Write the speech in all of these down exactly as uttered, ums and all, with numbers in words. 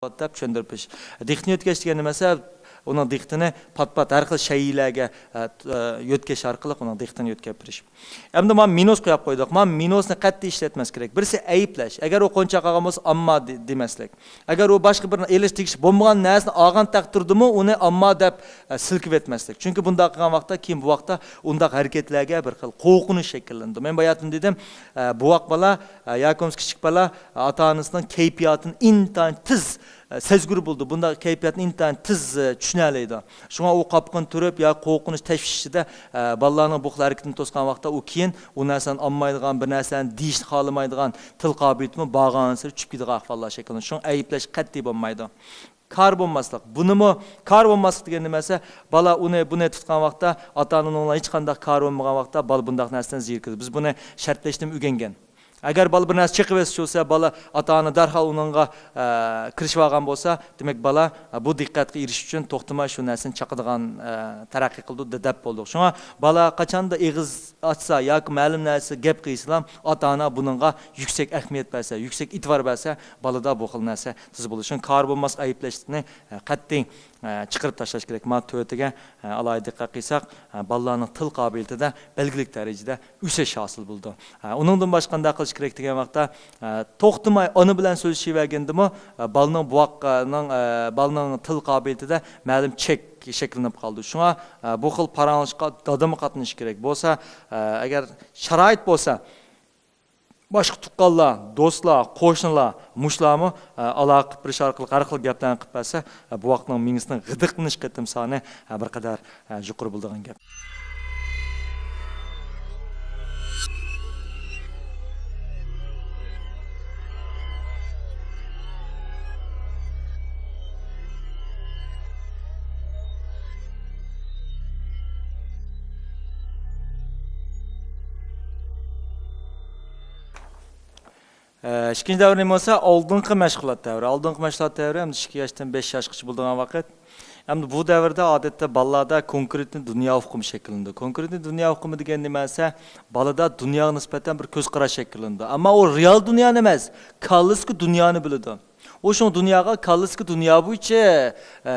دەپ چۈشەندۈرۈپ بېرىش. دىققىتىنى يۆتكەش دېگەن نېمە دېسە، ئۇنىڭ دىققىتىنى پات-پات ھەر خىل شەيئىلەرگە، ئە، ت-، ئە، يۆتكەش ئارقىلىق ئۇنىڭ دىققىتىنى يۆتكەپ بېرىش. ئەمدى مانا مىنۇس قويۇپ قويدۇق. مانا مىنۇسنى قەتئىي ئىشلەتمەس كېرەك. بىرسى ئەيىبلەش. ئەگەر ئۇ قونچاق ئالغان بولسا، ئامما دې-، دېمەسلىك. ئەگەر ئۇ باشقا بىر ئېلىش تېگىشلىك بولمىغان نەرسىنى ئالغان تەقدىردىمۇ ئۇنى ئامما دەپ، ئە، سىلكىۋەتمەسلىك. چۈنكى بۇنداق قىلغان ۋاقىتتا كېيىن بۇ ۋاقىتتا ئۇنداق ھەرىكەتلەرگە بىر خىل قورقۇنچ شەكىللىنىدۇ. مەن باياتىن دېدىم، ئە، بوۋاق بالا، ئە، ياكى بولمىسا كىچىك بالا، ئە، ئاتا-ئانىسىنىڭ كەيپىياتىنى ئىنتايىن تېز، ئە، سەزگۈر بولىدۇ. بۇنداق كەيپىياتنى ئىنتايىن تېز، ئە، چۈشىنەلەيدۇ. شۇڭا ئۇ قاپقىن تۇرۇپ يا قورقۇنچ، تەشۋىش ئىچىدە، ئە، بالىلارنىڭ بۇ خىل ھەرىكىتىنى توسقان ۋاقىتتا ئۇ كېيىن ئۇ نەرسىلەرنى ئالمايدىغان، بىر نەرسىلەرنى دېيىشنى خالىمايدىغان، تىل قابىلىيىتىمۇ بارغانسېرى چۈشۈپ كېتىدىغان ئەھۋاللار شەكىللىنىدۇ. شۇڭا ئەيىبلەش قەتئىي بولمايدۇ. كار بولماسلىق. بۇنىمۇ كار بولماسلىق دېگەن نېمە دېسە، بالا ئۇنى، بۇنى تۇتقان ۋاقىتتا، ئاتا-ئانا ئۇنىڭ بىلەن ھېچقانداق كارى بولمىغان ۋاقىتتا، بالا بۇنداق نەرسىدىن زېرىكىدۇ. بىز بۇنى شەرتلەشنىمۇ ئۆگەنگەن. ئەگەر بالا بىر نەرسە چېقىۋەتسە بولسا، بالا، ئاتا-ئانا دەرھال ئۇنىڭغا، ئە، كىرىشىۋالغان بولسا، دېمەك، بالا، ئە، بۇ دىققەتكە ئېرىشىش ئۈچۈن توختىماي شۇ نەرسىنى چاقىدىغان، ئە، تەرەققىي قىلىدۇ، دە-، دەپ بولدۇق. شۇڭا بالا قاچاندا ئېغىز ئاچسا ياكى مەلۇم نەرسە گەپ قىلسىلا، ئاتا-ئانا بۇنىڭغا يۈكسەك ئەھمىيەت بەرسە، يۈكسەك ئېتىبار بەرسە، بالىدا بۇ خىل نەرسە تېز بولىدۇ. شۇڭا كار بولماسلىق، ئەيىبلەشلىكنى، ئە، قەتئىي، ئە، چىقىرىپ تاشلاش كېرەك. مانا تۆتىگە، ئە، ئالاھىدە دىققەت قىلساق، ئە، بالىلارنىڭ تىل قابىلىيىتىدە بەلگىلىك دەرىجىدە ئۆسۈش ھاسىل بولىدۇ. ئە، ئۇنىڭدىن باشقا قانداق قىلىش كېرەك دېگەن ۋاقىتتا، ئە، توختىماي ئانا بىلەن سۆزلىشىۋەرگەندىمۇ، ئە، بالىنىڭ بوۋاقنىڭ، ئە، بالىنىڭ تىل قابىلىيىتىدە مەلۇم چەك شەكىللىنىپ قالىدۇ. شۇڭا، ئە، بۇ خىل پاراڭلىشىشقا دادىمۇ قاتنىشىشى كېرەك. بولسا، ئە، ئەگەر شارائىت بولسا، باشقا تۇغقانلار، دوستلار، قوشنىلار، مۇشۇلارمۇ، ئە، ئالاقە قىلىپ بېرىش ئارقىلىق ھەر خىل گەپلەرنى قىلىپ بەرسە، ئە، بوۋاقنىڭ مېڭىسىنىڭ غىدىقلىنىش قېتىم سانى، ئە، بىر قەدەر، ئە، يۇقىرى بولىدىغان گەپ. ئىككىنچى دەۋر نېمە بولسا، ئالدىنقى مەشغۇلات دەۋرى. ئالدىنقى مەشغۇلات دەۋرى ئەمدى ئىككى ياشتىن بەش ياشقىچە بولىدىغان ۋاقىت. ئەمدى بۇ دەۋردە ئادەتتە بالىلاردا كونكرېتنىي دۇنيا ئۇقۇمى شەكىللىنىدۇ. كونكرېتنىي دۇنيا ئۇقۇمى دېگەن نېمە دېسە، بالىدا دۇنياغا نىسبەتەن بىر كۆز قاراش شەكىللىنىدۇ. ئەمما ئۇ رېئال دۇنيانى ئەمەس، كاللىسىدىكى دۇنيانى بىلىدۇ. ئۇ شۇڭا دۇنياغا كاللىسىدىكى دۇنيا بويىچە، ئە،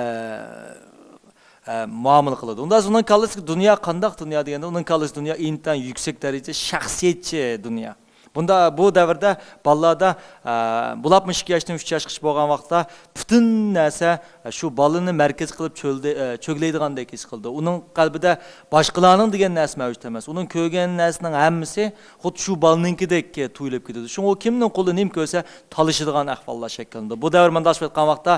ئە، مۇئامىلە قىلىدۇ. ئۇندا ئۇنىڭ كاللىسىدىكى دۇنيا قانداق دۇنيا دېگەندە، ئۇنىڭ كاللىسىدىكى دۇنيا ئىنتايىن يۈكسەك دەرىجىدە شەخسىيەتچى دۇنيا. بۇندا، بۇ دەۋردە بالىلاردا، ئە، بولۇپمۇ ئىككى ياشتىن ئۈچ ياشقىچە بولغان ۋاقىتتا پۈتۈن نەرسە، ئە، شۇ بالىنى مەركەز قىلىپ چۆلدە-، ئە، چۆگلەيدىغاندەك ھېس قىلىدۇ. ئۇنىڭ قەلبىدە باشقىلارنىڭ دېگەن نەرسە مەۋجۇت ئەمەس. ئۇنىڭ كۆرگەن نەرسىنىڭ ھەممىسى خۇددى شۇ بالىنىڭكىدەك تۇيۇلۇپ كېتىدۇ. شۇڭا ئۇ كىمنىڭ قولىدا نېمە كۆرسە تالىشىدىغان ئەھۋاللار شەكىللىنىدۇ. بۇ دەۋر مۇنداقچە ئېيتقان ۋاقىتتا،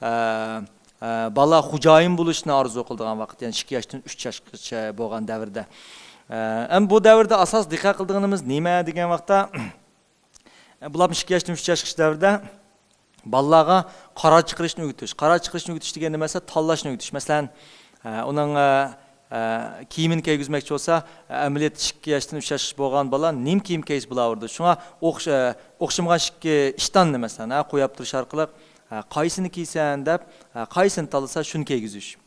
ئە، ئە، بالا خوجايىن بولۇشنى ئارزۇ قىلىدىغان ۋاقىت، يەنى ئىككى ياشتىن ئۈچ ياشقىچە بولغان دەۋردە. ئە، ئەمما بۇ دەۋردە ئاساس دىققەت قىلىدىغىنىمىز نېمە دېگەن ۋاقىتتا، ئە، بۇلار ئىككى ياشتىن ئۈچ ياشقىچە دەۋردە بالىلارغا قارار چىقىرىشنى ئۆگىتىش. قارار چىقىرىشنى ئۆگىتىش دېگەن نېمە دېسە، تاللاشنى ئۆگىتىش. مەسىلەن، ئە، ئۇنىڭ، ئە، ئە، كىيىمىنى كىيگۈزمەكچى بولسا، ئە، ئەمەلىيەتتە ئىككى ياشتىن ئۈچ ياشقىچە بولغان بالا نېمە كىيىم كىيسە بولاۋېرىدۇ. شۇڭا ئوخش-، ئە، ئوخشىمىغان ئىككى ئىشتاننى، مەسىلەن، ھە، قويۇپ تۇرۇش ئارقىلىق، ئە، قايسىنى كىيسەن دەپ، ئە، قايسىنى تاللىسا، شۇنى كىيگۈزۈش.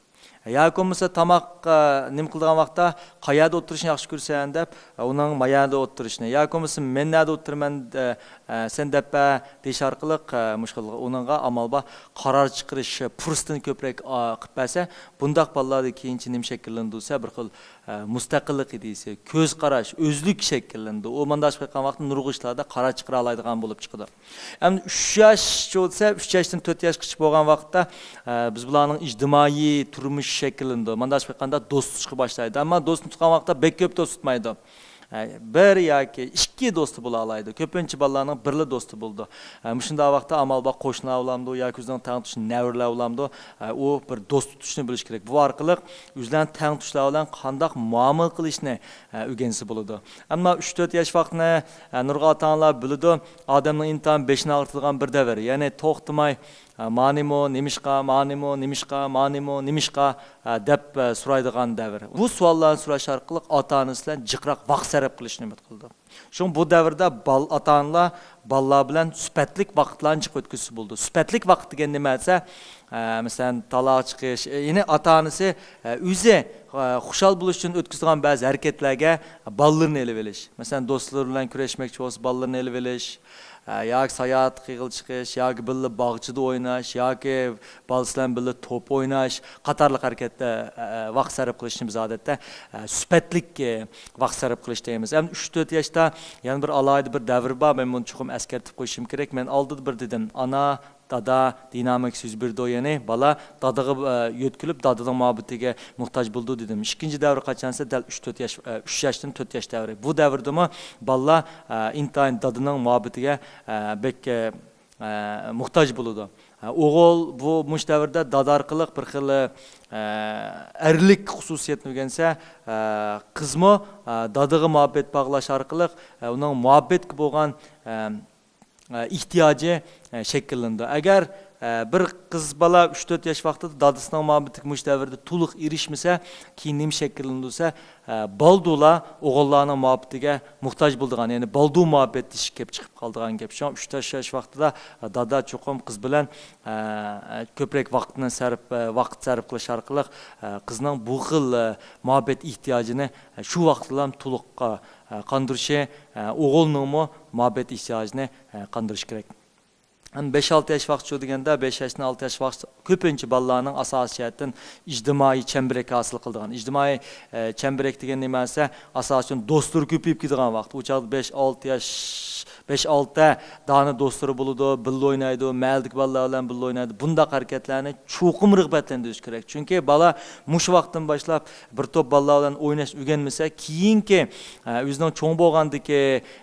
ياكى بولمىسا تاماق، ئە، نېمە قىلىدىغان ۋاقىتتا، قەيەردە ئولتۇرۇشنى ياخشى كۆرىسەن دەپ، ئە، ئۇنىڭ مايەردە ئولتۇرۇشنى، ياكى بولمىسا مەن نەدە ئولتۇرىمەن، ئە، ئە، سەن دەپ بەر دېيىش ئارقىلىق، ئە، مۇشۇ خىل ئۇنىڭغا ئامال بار قارار چىقىرىش پۇرسىتىنى كۆپرەك، ئا، قىلىپ بەرسە، بۇنداق بالىلاردا كېيىنچە نېمە شەكىللىنىدۇ دېسە، بىر خىل، ئە، مۇستەقىللىق ئىدىيىسى، كۆز قاراش، ئۆزلۈك شەكىللىنىدۇ. ئۇ مانداق قىلىپ قالغان ۋاقىتتا نۇرغۇن ئىشلاردا قارار چىقىرالايدىغان بولۇپ چىقىدۇ. ئەمدى ئۈچ ياش دېسە، ئۈچ ياشتىن تۆت ياشقىچە بولغان ۋاقىتتا، ئە، بىز بۇلارنىڭ ئىجتىمائىي تۇرمۇشى شەكىللىنىدۇ. مانداق قىلىپ قالغاندا دوست تۇتۇشقا باشلايدۇ. ئەمما دوستنى تۇتقان ۋاقىتتا بەك كۆپ دوست تۇتمايدۇ. ئە، بىر ياكى ئىككى دوستى بولالايدۇ. كۆپىنچە بالىلارنىڭ بىرلا دوستى بولىدۇ. ئە، مۇشۇنداق ۋاقىتتا ئامال بار قوشنىلار بولامدۇ ياكى ئۆزىنىڭ تەڭتۇش نەۋرىلەر بولامدۇ، ئە، ئۇ بىر دوست تۇتۇشنى بىلىشى كېرەك. بۇ ئارقىلىق ئۆزلەرنىڭ تەڭتۇشلار بىلەن قانداق مۇئامىلە قىلىشنى، ئە، ئۆگەنسە بولىدۇ. ئەمما ئۈچ تۆت ياش ۋاقتىنى، ئە، نۇرغۇن ئاتا-ئانىلار بىلىدۇ، ئادەمنىڭ ئىنتايىن بېشىنى ئاغرىتىدىغان بىر دەۋر. يەنى توختىماي، ئە، مانىمۇ، نېمىشقا، مانىمۇ، نېمىشقا، مانىمۇ، نېمىشقا، ئە، دەپ، ئە، سورايدىغان دەۋر. بۇ سوئاللارنى سوراش ئارقىلىق ئاتا-ئانىسى بىلەن جىقراق ۋاقىت سەرپ قىلىشنى ئۈمىد قىلىدۇ. شۇڭا بۇ دەۋردە بال-، ئاتا-ئانىلار بالىلار بىلەن سۈپەتلىك ۋاقىتلارنى جىق ئۆتكۈزسە بولىدۇ. سۈپەتلىك ۋاقىت دېگەن نېمە دېسە، ئە، مەسىلەن، تالاغا چىقىش، ئە، يەنى ئاتا-ئانىسى، ئە، ئۆزى، ئە، خۇشال بولۇش ئۈچۈن ئۆتكۈزىدىغان بەزى ھەرىكەتلەرگە بالىلىرىنى ئېلىۋېلىش. مەسىلەن، دوستلىرى بىلەن كۈرەشمەكچى بولسا، بالىلىرىنى ئېلىۋېلىش، ئە، ياكى ساياھەتكە قىغىل چىقىش، ياكى بىللە باغچىدا ئويناش، ياكى بالىسى بىلەن بىللە توپ ئويناش قاتارلىق ھەرىكەتتە، ئە، ۋاقىت سەرپ قىلىشنى بىز ئادەتتە، ئە، سۈپەتلىك، ئە، ۋاقىت سەرپ قىلىش دەيمىز. ئەمدى ئۈچ تۆت ياشتا يەنە بىر ئالاھىدە بىر دەۋر بار، مەن بۇنى چوقۇم ئەسكەرتىپ قويۇشۇم كېرەك. مەن ئالدىدا بىر دېدىم، ئانا، دادا دىنامىك سۆز بېرىدۇ، يەنى بالا دادىغا، ئە، يۆتكىلىپ، دادىنىڭ مۇھەببىتىگە موھتاج بولىدۇ دېدىم. ئىككىنچى دەۋر قاچان دېسە، دەل ئۈچ تۆت ياش، ئە، ئۈچ ياشتىن تۆت ياش دەۋرى. بۇ دەۋردىمۇ بالىلار، ئە، ئىنتايىن دادىنىڭ مۇھەببىتىگە، ئە، بەك، ئە، ئە، موھتاج بولىدۇ. ئە، ئوغۇل بۇ مۇشۇ دەۋردە دادا ئارقىلىق بىر خىل، ئە، ئەرلىك خۇسۇسىيەتنى ئۆگەنسە، ئە، قىزمۇ، ئە، دادىغا مۇھەببەت باغلاش ئارقىلىق، ئە، ئۇنىڭ مۇھەببەتكە بولغان، ئە، ئە، ئېھتىياجى، ئە، شەكىللىنىدۇ. ئەگەر، ئە، بىر قىز بالا ئۈچ تۆت ياش ۋاقتىدا دادىسىنىڭ مۇھەببىتىگە مۇشۇ دەۋردە تولۇق ئېرىشمىسە، كېيىن نېمە شەكىللىنىدۇ دېسە، ئە، بالدۇرلا ئوغۇللارنىڭ مۇھەببىتىگە موھتاج بولىدىغان، يەنى بالدۇر مۇھەببەت دېيىش كېلىپ چىقىپ قالىدىغان گەپ. شۇڭا ئۈچ تۆت ياش ۋاقتىدا، ئە، دادا چوقۇم قىز بىلەن، ئە، كۆپرەك ۋاقىتنى سەرپ، ئە، ۋاقىت سەرپ قىلىش ئارقىلىق، ئە، قىزنىڭ بۇ خىل، ئە، مۇھەببەت ئېھتىياجىنى، ئە، شۇ ۋاقىتتىلا تولۇق، ئە، قاندۇرۇشى، ئە، ئوغۇلنىڭمۇ مۇھەببەت ئېھتىياجىنى، ئە، قاندۇرۇشى كېرەك. ئەمدى بەش ئالتە ياش ۋاقتىچۇ دېگەندە، بەش ياشتىن ئالتە ياش ۋاقىت كۆپىنچە بالىلارنىڭ ئاساسىي جەھەتتىن ئىجتىمائىي چەمبىرەك ھاسىل قىلىدىغان. ئىجتىمائىي، ئە، چەمبىرەك دېگەن نېمە دېسە، ئاساسەن دوستلىرى كۆپىيىپ كېتىدىغان ۋاقىت. ئۇ چاغدا بەش ئالتە ياش، بەش ئالتە دانە دوستلىرى بولىدۇ، بىللە ئوينايدۇ، مەھەللىدىكى بالىلار بىلەن بىللە ئوينايدۇ. بۇنداق ھەرىكەتلەرنى چوقۇم رىغبەتلەندۈرۈش كېرەك. چۈنكى بالا مۇشۇ ۋاقىتتىن باشلاپ بىر توپ بالىلار بىلەن ئويناش ئۆگەنمىسە، كېيىنكى، ئە، ئۆزىنىڭ چوڭ بولغاندىكى،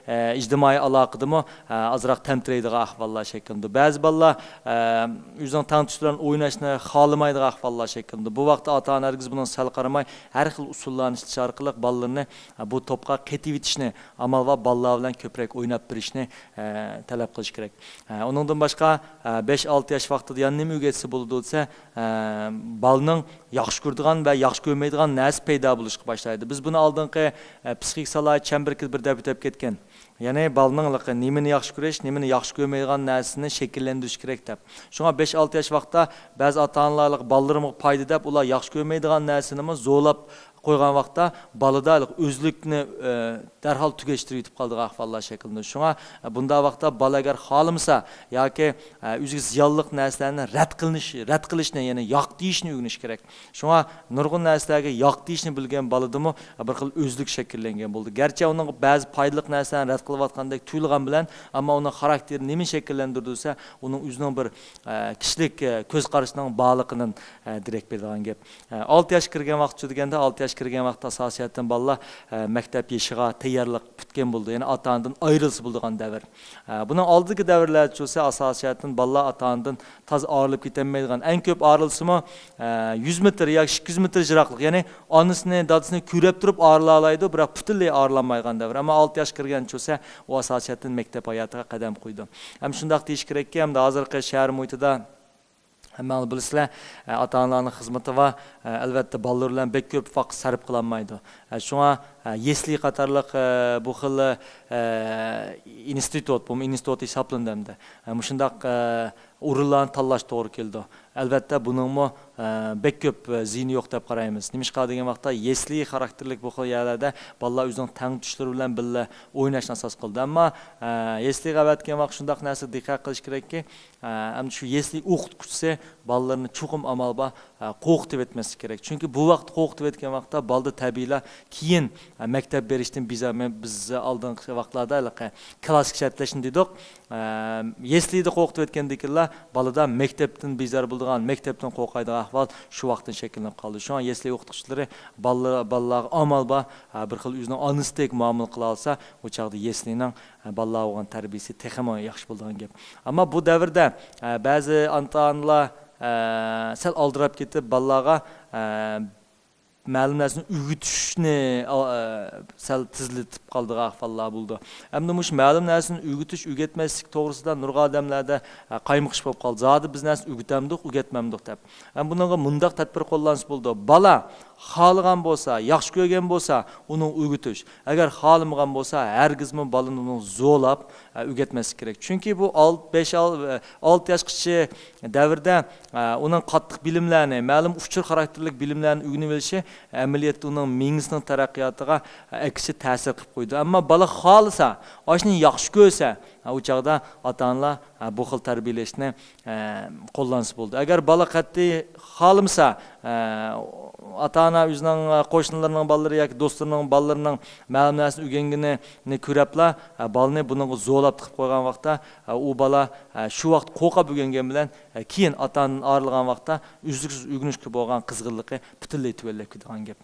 ئە، ئىجتىمائىي ئالاقىدىمۇ، ئە، ئازراق تەمتىرەيدىغان ئەھۋاللار شەكىللىنىدۇ. بەزى بالىلار، ئە، ئۆزىنىڭ تەڭتۇشلىرى بىلەن ئويناشنى خالىمايدىغان ئەھۋاللار شەكىللىنىدۇ. بۇ ۋاقىتتا ئاتا-ئانا ھەرگىز بۇنىڭغا سەل قارىماي، ھەر خىل ئۇسۇللارنى ئىشلىتىش ئارقىلىق بالىلىرىنى، ئە، بۇ توپقا قېتىۋېتىشنى، ئامال بار بالىلار بىلەن كۆپرەك ئويناپ بېرىشنى، ئە، تەلەپ قىلىش كېرەك. ئە، ئۇنىڭدىن باشقا، ئە، بەش ئالتە ياش ۋاقتىدا يەنە نېمە ئۆگەتسە بولىدۇ دېسە، ئە، بالىنىڭ ياخشى كۆرىدىغان ۋە ياخشى كۆرمەيدىغان نەرسە پەيدا بولۇشقا باشلايدۇ. بىز بۇنى ئالدىنقى، ئە، پسىخىك سالاھىيەت چەمبىرىكىدە بىر دەپ ئۆتۈپ كەتكەن. يەنى بالىنىڭ نېمىنى ياخشى كۆرۈش، نېمىنى ياخشى كۆرمەيدىغان نەرسىنى شەكىللەندۈرۈش كېرەك دەپ. شۇڭا بەش ئالتە ياش ۋاقىتتا بەزى ئاتا-ئانىلار بالىلىرىمغا پايدا دەپ، ئۇلار ياخشى كۆرمەيدىغان نەرسىنىمۇ زورلاپ قويغان ۋاقىتتا بالىدا ئۆزلۈكنى، ئە، دەرھال تۈگەشتۈرۈۋېتىپ قالىدىغان ئەھۋاللار شەكىللىنىدۇ. شۇڭا، ئە، بۇنداق ۋاقىتتا بالا ئەگەر خالىمىسا ياكى، ئە، ئۆزىگە زىيانلىق نەرسىلەرنى رەت قىلىش، رەت قىلىشنى، يەنى ياق دېيىشنى ئۆگىنىشى كېرەك. شۇڭا نۇرغۇن نەرسىلەرگە ياق دېيىشنى بىلگەن بالىدىمۇ بىر خىل ئۆزلۈك شەكىللەنگەن بولىدۇ. گەرچە ئۇنىڭغا بەزى پايدىلىق نەرسىلەرنى رەت قىلىۋاتقاندەك تۇيۇلغان بىلەن، ئەمما ئۇنىڭ خاراكتېرى نېمە شەكىللەندۈرىدۇ دېسە، ئۇنىڭ ئۆزىنىڭ بىر، ئە، كىشىلىك، ئە، كۆز قارىشىنىڭ بارلىقىدىن، ئە، دېرەك بېرىدىغان گەپ. ئە، ئالتە ياش كىرگەن ۋاقىتچۇ دېگەندە، ئالتە ياش كىرگەن ۋاقىتتا ئاساسىي جەھەتتىن بالىلار، ئە، مەكتەپ يېشىغا تەييارلىق پۈتكەن بولىدۇ. يەنى ئاتا-ئانىدىن ئايرىلسا بولىدىغان دەۋر. ئە، بۇنىڭ ئالدىدىكى دەۋرلەردە چۈشسە، ئاساسىي جەھەتتىن بالىلار ئاتا-ئانىدىن تازا ئايرىلىپ كېتەلمەيدىغان، ئەڭ كۆپ ئايرىلسىمۇ، ئە، يۈز مېتىر ياكى ئىككى يۈز مېتىر يىراقلىق، يەنى ئانىسىنى، دادىسىنى كۆرۈپ تۇرۇپ ئايرىلالايدۇ، بىراق پۈتۈنلەي ئايرىلالمايدىغان دەۋر. ئەمما ئالتە ياش كىرگەن چۈشسە، ئۇ ئاساسىي جەھەتتىن مەكتەپ ھاياتىغا قەدەم قويىدۇ. ھەم شۇنداق دېيىش كېرەككى، ھەمدە ھازىرقى شەھەر مۇھىتىدا ھەممىڭلار بىلىسىلەر، ئاتا-ئانىلارنىڭ خىزمىتى بار، ئەلۋەتتە، بالىلىرى بىلەن بەك كۆپ ۋاقىت سەرپ قىلالمايدۇ. شۇڭا يەسلى قاتارلىق بۇ خىل ئىنستىتۇت، بۇ ئىنستىتۇت ھېسابلىنىدۇ ئەمدى. مۇشۇنداق ئورۇنلارنى تاللاش توغرا كېلىدۇ. ئەلۋەتتە، بۇنىڭمۇ بەك كۆپ زىيىنى يوق دەپ قارايمىز. نېمىشقا دېگەن ۋاقىتتا، يەسلى خاراكتېرلىك بۇ خىل يەرلەردە بالىلار ئۆزىنىڭ تەڭتۇشلىرى بىلەن بىللە ئويناشنى ئاساس قىلىدۇ. ئەمما يەسلىگە ئەۋەتكەن ۋاقىت شۇنداق نەرسىگە دىققەت قىلىش كېرەككى، ئەمدى شۇ يەسلى ئوقۇتقۇچىسى بالىلىرىنى چوقۇم ئامال بار، ئە، قورقۇتۇۋەتمەسلىك كېرەك. چۈنكى بۇ ۋاقىتتا قورقۇتۇۋەتكەن ۋاقىتتا بالىدا تەبىئىيلا كېيىن، ئە، مەكتەپ بېرىشتىن بىزار، مەن، بىز ئالدىنقى ۋاقىتلاردا ھېلىقى كلاسسىك شەرتلەشنى دېدۇق. ئە، يەسلىدە قورقۇتۇۋەتكەندىكىنلا بالىدا مەكتەپتىن بىزار بولىدىغان، مەكتەپتىن قورقايدىغان ئەھۋال شۇ ۋاقىتتىن شەكىللىنىپ قالدى. شۇڭا يەسلى ئوقۇتقۇچىلىرى بالىلار، بالىلارغا ئامال بار، ئە، بىر خىل ئۆزىنىڭ ئانىسىدەك مۇئامىلە قىلالىسا، ئۇ چاغدا يەسلىنىڭ ئە، بالىلارغا بولغان تەربىيىسى تېخىمۇ ياخشى بولىدىغان گەپ. ئەمما بۇ دەۋردە، ئە، بەزى ئاتا-ئانىلار، ئە، سەل ئالدىراپ كېتىپ، بالىلارغا، ئە، مەلۇم نەرسىنى ئۆگىتىشنى، ئا، ئە، سەل تېزلىتىپ قالىدىغان ئەھۋاللار بولىدۇ. ئەمدى مۇشۇ مەلۇم نەرسىنى ئۆگىتىش، ئۆگەتمەسلىك توغرىسىدا نۇرغۇن ئادەملەردە، ئە، قايمۇقۇش بولۇپ قالدى. زادى بىز نەرسىنى ئۆگىتەمدۇق، ئۆگەتمەمدۇق دەپ. ھەم بۇنىڭغا مۇنداق تەدبىر قوللانسا بولىدۇ. بالا خالىغان بولسا، ياخشى كۆرگەن بولسا، ئۇنىڭ ئۆگىتىش. ئەگەر خالىمىغان بولسا، ھەرگىزمۇ بالىنى ئۇنىڭ زورلاپ، ئە، ئۆگەتمەسلىك كېرەك. چۈنكى بۇ ئالت، بەش، ئال-، ئە، ئالتە ياشقىچە دەۋردە، ئە، ئۇنىڭ قاتتىق بىلىملەرنى، مەلۇم ئۇچۇر خاراكتېرلىك بىلىملەرنى ئۆگىنىۋېلىشى ئەمەلىيەتتە ئۇنىڭ مېڭىسىنىڭ تەرەققىياتىغا، ئە، ئەكسىچە تەسىر قىلىپ قويىدۇ. ئەمما بالا خالىسا، ئاشۇنى ياخشى كۆرسە، ھە، ئۇ چاغدا ئاتا-ئانىلار، ھە، بۇ خىل تەربىيەلەشنى، ئە، قوللانسا بولىدۇ. ئەگەر بالا قەتئىي خالىمىسا، ئە، ئاتا-ئانا ئۆزىنىڭ، ئە، قوشنىلىرىنىڭ بالىلىرى ياكى دوستلىرىنىڭ بالىلىرىنىڭ مەلۇم نەرسىنى ئۆگەنگىنىنى كۆرەپلا، ئە، بالىنى بۇنىڭغا زورلاپ تىقىپ قويغان ۋاقىتتا، ئە، ئۇ بالا، ئە، شۇ ۋاقىت قورقۇپ ئۆگەنگەن بىلەن، ئە، كېيىن ئاتا-ئانىدىن ئايرىلغان ۋاقىتتا ئۈزلۈكسىز ئۆگىنىشكە بولغان قىزغىنلىقى پۈتۈنلەي تۆۋەنلەپ كېتىدىغان گەپ.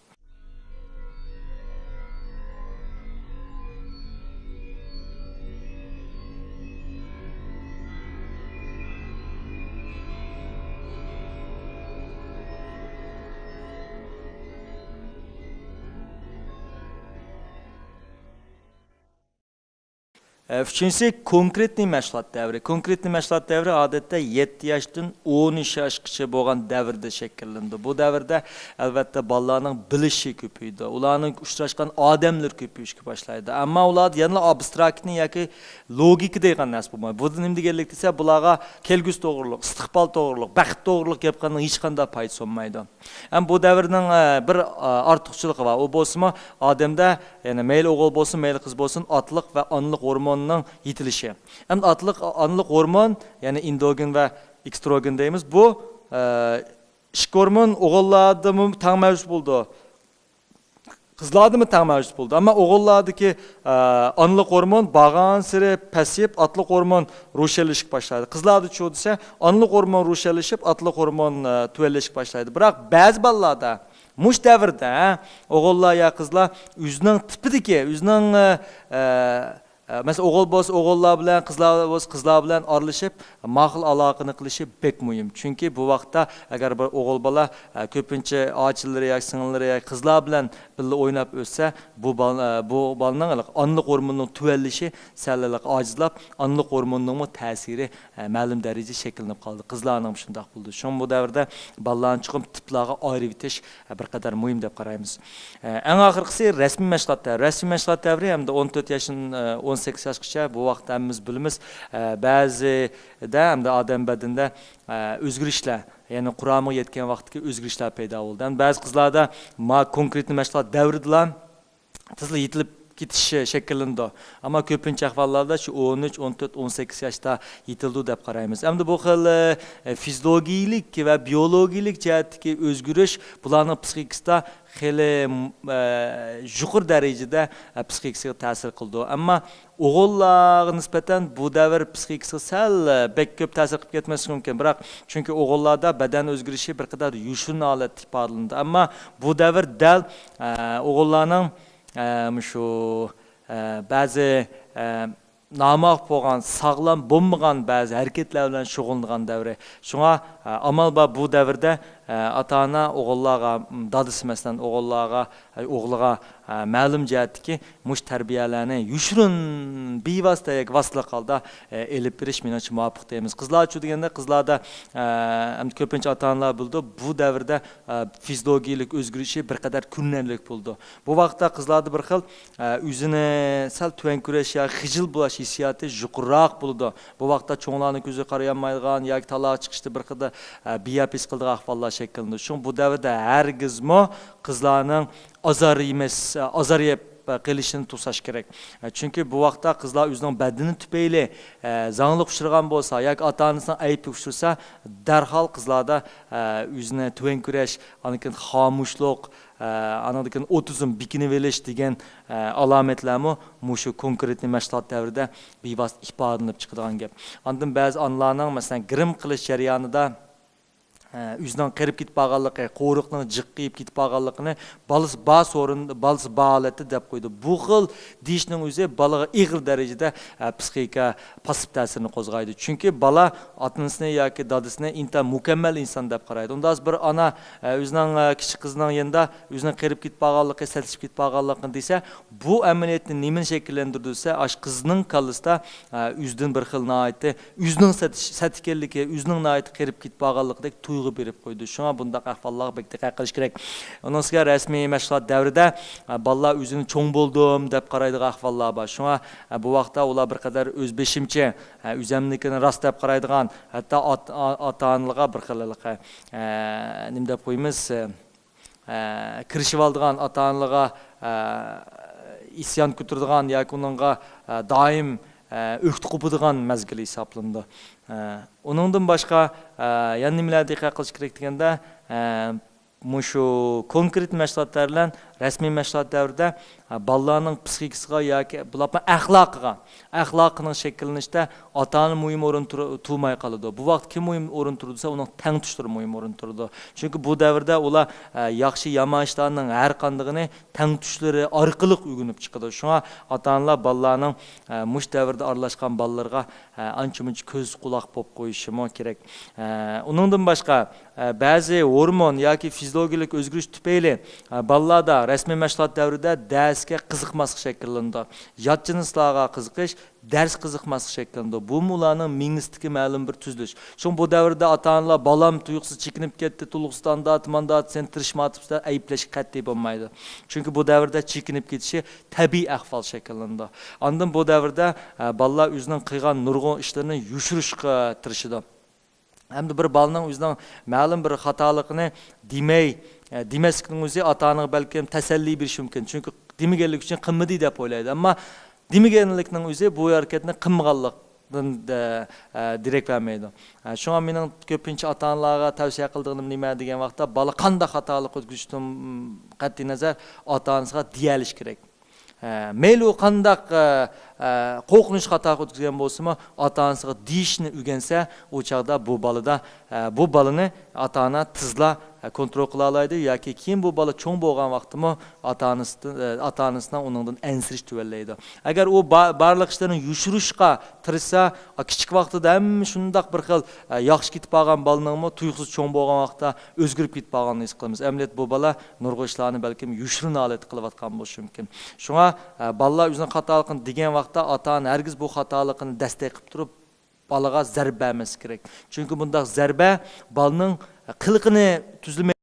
ئۈچىنچىسى، كونكرېتنىي مەشغۇلات دەۋرى. كونكرېتنىي مەشغۇلات دەۋرى، ئادەتتە، يەتتە ياشتىن ئون ئۈچ ياشقىچە بولغان دەۋردە شەكىللىنىدۇ. بۇ دەۋردە، ئەلۋەتتە، بالىلارنىڭ بىلىشى كۆپىيىدۇ. ئۇلارنىڭ ئۇچراشقان ئادەملىرى كۆپىيىشكە باشلايدۇ. ئەمما ئۇلاردا يەنىلا ئابستراكتنى ياكى لوگىكا دەيدىغان نەرسە بولمايدۇ. بۇ نېمە دېگەنلىك دېسە، بۇلارغا كەلگۈسى توغرۇلۇق، ئىستىقبال توغرۇلۇق، بەخت توغرۇلۇق گەپ قىلغاننىڭ ھېچقانداق پايدىسى بولمايدۇ. ھەم بۇ دەۋرنىڭ، ئە، بىر، ئە، ئارتۇقچىلىقى بار. ئۇ بولسىمۇ، ئادەمدە، يەنى مەيلى ئوغۇل بولسۇن، مەيلى قىز بولسۇن، ئاتىلىق ۋە ئانىلىق ھورمونىنىڭ يېتىلىشى. ئەمدى ئاتىلىق، ئانىلىق ھورمون، يەنى ئېندوگېن ۋە ئېكستروگېن دەيمىز. بۇ، ئە، ئىككى ھورمون ئوغۇللاردىمۇ تەڭ مەۋجۇت بولىدۇ. قىزلاردىمۇ تەڭ مەۋجۇت بولىدۇ. ئەمما ئوغۇللاردىكى، ئە، ئانىلىق ھورمون بارغانسېرى پەسىيىپ، ئاتىلىق ھورمون روشەنلىشىشكە باشلايدۇ. قىزلاردىچۇ دېسە، ئانىلىق ھورمون روشەنلىشىپ، ئاتىلىق ھورمون، ئە، تۆۋەنلەشكە باشلايدۇ. بىراق بەزى بالىلاردا مۇشۇ دەۋردە، ھە، ئوغۇللار يا قىزلار ئۆزىنىڭ تىپىدىكى، ئۆزىنىڭ، ئە، ئە، ئە، مەسىلەن، ئوغۇل بولسا ئوغۇللار بىلەن، قىزلار بولسا قىزلار بىلەن ئارىلىشىپ، ماقۇل ئالاقىنى قىلىشى بەك مۇھىم. چۈنكى بۇ ۋاقىتتا ئەگەر بىر ئوغۇل بالا، ئە، كۆپىنچە ئاچىلىرى ياكى سىڭىللىرى ياكى قىزلار بىلەن بىللە ئويناپ ئۆتسە، بۇ بال-، ئە، بۇ بالىنىڭ ئانىلىق ھورمونىنىڭ تۆۋەنلىشى سەل ئاجىزلاپ، ئانىلىق ھورموننىڭمۇ تەسىرى، ئە، مەلۇم دەرىجىدە شەكىللىنىپ قالىدۇ. قىزلارنىڭ شۇنداق بولىدۇ. شۇڭا بۇ دەۋردە بالىلارنى چوقۇم تىپلارغا ئايرىۋېتىش، ئە، بىر قەدەر مۇھىم دەپ قارايمىز. ئە، ئەڭ ئاخىرقىسى رەسمىي مەشغۇلات دەۋرى. رەسمىي مەشغۇلات دەۋرى ھەمدە ئون تۆت ياشتىن، ئە، ئون سەككىز ياشقىچە، بۇ ۋاقىتتا ھەممىمىز بىلىمىز، ئە، بەزىدە ھەمدە ئادەم بەدىنىدە، ئە، ئۆزگىرىشلەر، يەنى قۇرامىغا يەتكەن ۋاقىتتىكى ئۆزگىرىشلەر پەيدا بولىدۇ. ھەم بەزى قىزلاردا ما كونكرېتنىي مەشغۇلات دەۋرىدىلا تېزلا يېتىلىپ كېتىش شەكىللىنىدۇ. ئەمما كۆپىنچە ئەھۋاللاردا شۇ ئون ئۈچ، ئون تۆت، ئون سەككىز ياشتا يېتىلىدۇ دەپ قارايمىز. ئەمدى بۇ خىل، ئە، فىزىولوگىيىلىك ۋە بىيولوگىيىلىك جەھەتتىكى ئۆزگىرىش بۇلارنىڭ پسىخىكىسىدا خېلى، ئە، يۇقىرى دەرىجىدە، ئە، پسىخىكىسىغا تەسىر قىلىدۇ. ئەمما ئوغۇللارغا نىسبەتەن بۇ دەۋر پسىخىكىسىغا سەل، ئە، بەك كۆپ تەسىر قىلىپ كەتمەسلىكى مۇمكىن. بىراق، چۈنكى ئوغۇللاردا بەدەن ئۆزگىرىشى بىر قەدەر يوشۇرۇن ھالەتتە ئىپادىلىنىدۇ. ئەمما بۇ دەۋر دەل، ئە، ئوغۇللارنىڭ، ئە، مۇشۇ، ئە، بەزى، ئە، ناماق بولغان، ساغلام بولمىغان بەزى ھەرىكەتلەر بىلەن شۇغۇللىنىدىغان دەۋرى. شۇڭا، ئە، ئامال بار بۇ دەۋردە، ئە، ئاتا-ئانا ئوغۇللارغا، م، دادىسى مەسىلەن ئوغۇللارغا، ئە، ئوغلىغا، ئە، مەلۇم جەھەتتىكى مۇشۇ تەربىيەلەرنى يوشۇرۇن، بىۋاسىتە ياكى ۋاسىتىلىق ھالدا، ئە، ئېلىپ بېرىش مېنىڭچە مۇۋاپىق دەيمىز. قىزلارچۇ دېگەندە، قىزلاردا، ئە، ئەمدى كۆپىنچە ئاتا-ئانىلار بىلىدۇ، بۇ دەۋردە، ئە، فىزىولوگىيىلىك ئۆزگىرىشى بىر قەدەر كۆرۈنەرلىك بولىدۇ. بۇ ۋاقىتتا قىزلاردا بىر خىل، ئە، ئۆزىنى سەل تۆۋەن كۆرۈش يا خىجىل بولۇش ھېسسىياتى يۇقىرىراق بولىدۇ. بۇ ۋاقىتتا چوڭلارنىڭ كۆزىگە قارىيالمايدىغان ياكى تالاغا چىقىشتا بىر خىلدا، ئە، بىئەپ ھېس قىلىدىغان ئەھۋاللار شەكىللىنىدۇ. شۇڭا بۇ دەۋردە ھەرگىزمۇ قىزلارنىڭ ئازار يېمەس، ئازار يەپ قېلىشىنى توساش كېرەك. چۈنكى بۇ ۋاقىتتا قىزلار ئۆزىنىڭ بەدىنى تۈپەيلى، ئە، زاڭلىققا ئۇچرىغان بولسا ياكى ئاتا-ئانىسىنىڭ ئەيىبىگە ئۇچرىسا، دەرھال قىزلاردا، ئە، ئۆزىنى تۆۋەن كۆرۈش، ئاندىن كېيىن خامۇشلۇق، ئە، ئاندىن كېيىن ئوتىزم بېكىنىۋېلىش دېگەن، ئە، ئالامەتلەرمۇ مۇشۇ كونكرېتنىي مەشغۇلات دەۋرىدە بىۋاسىتە ئىپادىلىنىپ چىقىدىغان گەپ. ئاندىن بەزى ئانىلارنىڭ، مەسىلەن، گىرىم قىلىش جەريانىدا، ئە، ئۆزىنىڭ قېرىپ كېتىپ قالغانلىقى، قورۇقنىڭ جىققىيىپ كېتىپ قالغانلىقىنى بالىسى بار سورۇن، بالىسى بار ھالەتتە دەپ قويىدۇ. بۇ خىل دېيىشنىڭ ئۆزى بالىغا ئېغىر دەرىجىدە، ئە، پسىخىكا پاسسىپ تەسىرىنى قوزغايدۇ. چۈنكى بالا ئاتا-ئانىسىنى ياكى دادىسىنى ئىنتايىن مۇكەممەل ئىنسان دەپ قارايدۇ. ئۇنداق بىر ئانا، ئە، ئۆزىنىڭ، ئە، كىچىك قىزىنىڭ يېنىدا ئۆزىنىڭ قېرىپ كېتىپ قالغانلىقى، سەتلىشىپ كېتىپ قالغانلىقىنى دېسە، بۇ ئەمەلىيەتتە نېمىنى شەكىللەندۈرىدۇ دېسە، ئاشۇ قىزنىڭ كاللىسىدا، ئە، ئۆزىدىن بىر خىل ناھايىتى ئۆزىنىڭ سەت-، سەت ئىكەنلىكى، ئۆزىنىڭ ناھايىتى قېرىپ كېتىپ قالغانلىقىدەك تۇيغۇ بېرىپ قويىدۇ. شۇڭا بۇنداق ئەھۋاللارغا بەك دىققەت قىلىش كېرەك. ئۇنىڭ ئۈستىگە رەسمىي مەشغۇلات دەۋرىدە، ئە، بالىلار ئۆزىنى چوڭ بولدۇم دەپ قارايدىغان ئەھۋاللار بار. شۇڭا، ئە، بۇ ۋاقىتتا ئۇلار بىر قەدەر ئۆز بېشىمچە، ئە، ئۆزەمنىڭكىنى راست دەپ قارايدىغان، ھەتتا ئات-، ئا-، ئاتا-ئانىلارغا بىر خىل ھېلىقى، ئە، نېمە دەپ قويىمىز، ئە، كىرىشىۋالىدىغان ئاتا-ئانىلارغا، ئە، ئىسيان كۆتۈرىدىغان ياكى ئۇنىڭغا، ئە، دائىم، ئە، ئۆكتە قوپىدىغان مەزگىل ھېسابلىنىدۇ. ئە، ئۇنىڭدىن باشقا، ئە، يەنە نېمىلەرگە دىققەت قىلىش كېرەك دېگەندە، ئە، مۇشۇ كونكرېت مەشغۇلات دەۋرى بىلەن رەسمىي مەشغۇلات دەۋرىدە، ئە، بالىلارنىڭ پسىخىكىسىغا ياكى بولۇپمۇ ئەخلاقىغا، ئەخلاقىنىڭ شەكىللىنىشىدە ئاتا-ئانا مۇھىم ئورۇن تۇر-، تۇرماي قالىدۇ. بۇ ۋاقىت كىم مۇھىم ئورۇن تۇرىدۇ دېسە، ئۇنىڭ تەڭتۇشلىرى مۇھىم ئورۇن تۇرىدۇ. چۈنكى بۇ دەۋردە ئۇلار، ئە، ياخشى يامان ئىشلارنىڭ ھەر قاندىقىنى تەڭتۇشلىرى ئارقىلىق ئۆگىنىپ چىقىدۇ. شۇڭا ئاتا-ئانىلار بالىلارنىڭ، ئە، مۇشۇ دەۋردە ئارىلاشقان بالىلىرىغا، ئە، ئانچە-مۇنچە كۆز قۇلاق بولۇپ قويۇشىمۇ كېرەك. ئە، ئۇنىڭدىن باشقا، ئە، بەزى ھورمون ياكى فىزىولوگىيەلىك ئۆزگىرىش تۈپەيلى، ئە، بالىلاردا رەسمىي مەشغۇلات دەۋرىدە دەرسكە قىزىقماسلىق شەكىللىنىدۇ. يات جىنسلارغا قىزىقىش، دەرس قىزىقماسلىق شەكىللىنىدۇ. بۇمۇ ئۇلارنىڭ مېڭىسىدىكى مەلۇم بىر تۈزۈلۈش. شۇڭا بۇ دەۋردە ئاتا-ئانىلار، «بالام تۇيۇقسىز چېكىنىپ كەتتى، تولۇقسىز ئانداق، مانداق، سەن تىرىشمايۋاتىسەن» دەپ ئەيىبلەشكە قەتئىي بولمايدۇ. چۈنكى بۇ دەۋردە چېكىنىپ كېتىشى تەبىئىي ئەھۋال شەكىللىنىدۇ. ئاندىن بۇ دەۋردە، ئە، بالىلار ئۆزىنىڭ قىلغان نۇرغۇن ئىشلىرىنى يوشۇرۇشقا تىرىشىدۇ. ھەمدە بىر بالىنىڭ ئۆزىنىڭ مەلۇم بىر خاتالىقىنى دېمەي، ئە، دېمەسلىكنىڭ ئۆزى ئاتا-ئانىغا بەلكىم تەسەللى بېرىشى مۇمكىن. چۈنكى دېمىگەنلىكى ئۈچۈن قىلمىدى دەپ ئويلايدۇ. ئەمما دېمىگەنلىكنىڭ ئۆزى بۇ ھەرىكەتنى قىلمىغانلىقتىن دە-، ئە، دېرەك بەرمەيدۇ. ئە، شۇڭا مېنىڭ كۆپىنچە ئاتا-ئانىلارغا تەۋسىيە قىلىدىغىنىم نېمە دېگەن ۋاقىتتا، بالا قانداق خاتالىق ئۆتكۈزۈشتىن قەتئىينەزەر ئاتا-ئانىسىغا دېيەلىشى كېرەك. ئە، مەيلى ئۇ قانداق، ئە، ئە، قورقۇنچ خاتا ئۆتكۈزگەن بولسىمۇ، ئاتا-ئانىسىغا دېيىشنى ئۆگەنسە، ئۇ چاغدا بۇ بالىدا، ئە، بۇ بالىنى ئاتا-ئانا تېزلا، ئە، كونترول قىلالايدۇ ياكى كېيىن بۇ بالا چوڭ بولغان ۋاقىتتىمۇ ئاتا-ئانىسىدىن، ئە، ئاتا-ئانىسىنىڭ ئۇنىڭدىن ئەنسىرىشى تۆۋەنلەيدۇ. ئەگەر ئۇ با-، بارلىق ئىشلىرىنى يوشۇرۇشقا تىرىشسا، ئا، كىچىك ۋاقتىدا ھەممە شۇنداق بىر خىل، ئە، ياخشى كېتىپ بارغان بالىنىڭمۇ تۇيۇقسىز چوڭ بولغان ۋاقىتتا ئۆزگىرىپ كېتىپ بارغانلىقىنى ھېس قىلىمىز. ئەمەلىيەتتە بۇ بالا نۇرغۇن ئىشلارنى بەلكىم يوشۇرۇن ھالەتتە قىلىۋاتقان بولۇشى مۇمكىن. شۇڭا، ئە، بالىلار ئۆزىنىڭ خاتالىقىنى دېگەن ۋاقىتتا ئاتا-ئانا ھەرگىز بۇ خاتالىقىنى دەستەك قىلىپ تۇرۇپ بالىغا زەربە بەرمەسلىكى كېرەك. چۈنكى بۇنداق زەربە بالىنىڭ قىلىقىنى تۈزلىمەي